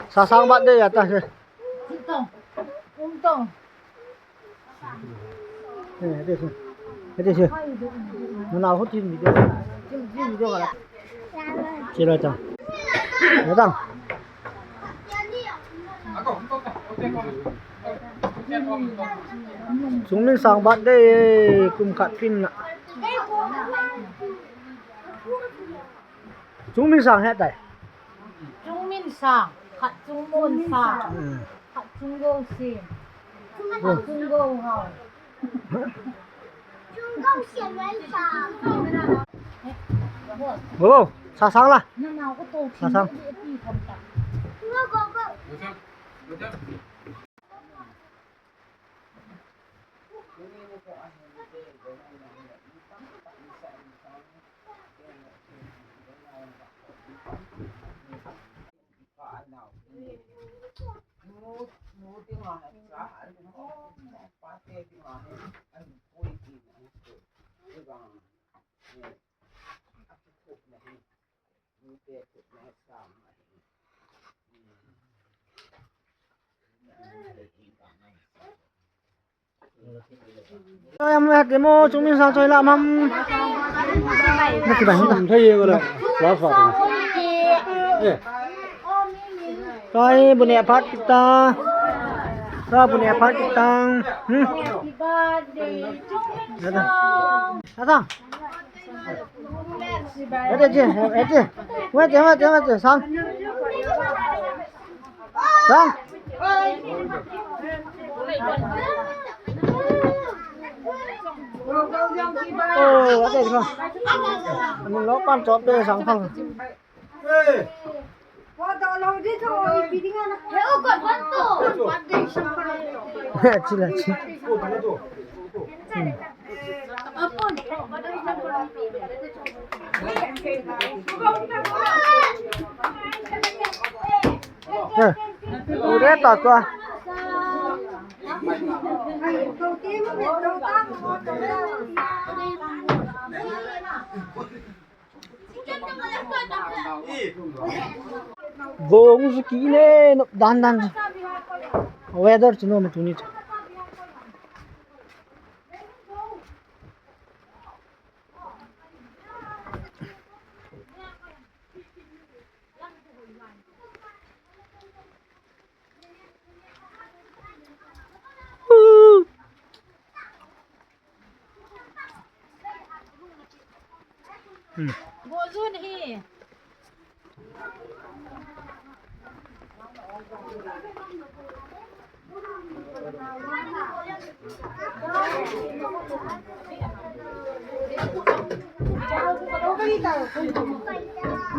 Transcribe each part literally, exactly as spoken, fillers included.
Sasang birthday ya ta se. Tong. Tong. Eh, ate se. Ate se. Nana ho tin video. Tin, tin video ka la. Che la ta. Ya ta. Chungminsang birthday, kum khat pin na. Chungminsang he tai. Chungminsang, khat Chungmonsang, hmm, khat Chunggosing, khat Chunggouhao. Oh, sasang la. Sasang. Em, em, demo, Chungminsang choi la mam. Nati ba, nati. Thei ye wala. Wa fa. Eh. Choi, bu ne phat kita. Choi, bu ne phat kita. Hmm. Happy birthday, Chungminsang. Happy birthday. Ete, ete, ete. Ete, ete, ete, sang. Sang. Oh, ete, ete. Ani lo pan chop de sang phang. Chila, chi. Hmm. Eh, ure ta tua. Gong chu kile, nop dan dan. Weather chu nom tuni chu. Hmm. Go jun hi.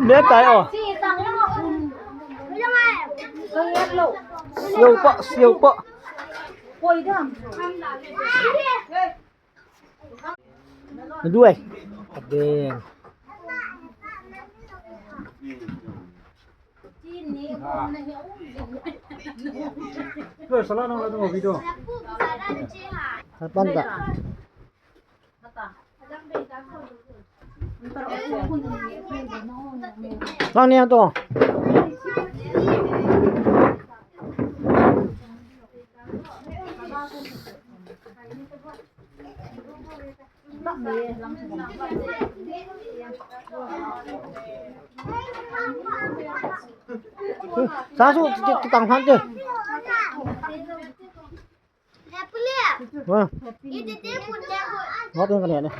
Be tai o. Siau pa, siau pa. Duai. Adeng. Tuh, salah nang lah tengok video. Sapan tak? Bang ni yang tu. Sa su ki, ki tang phan te. Wah. Wah, tengok ni.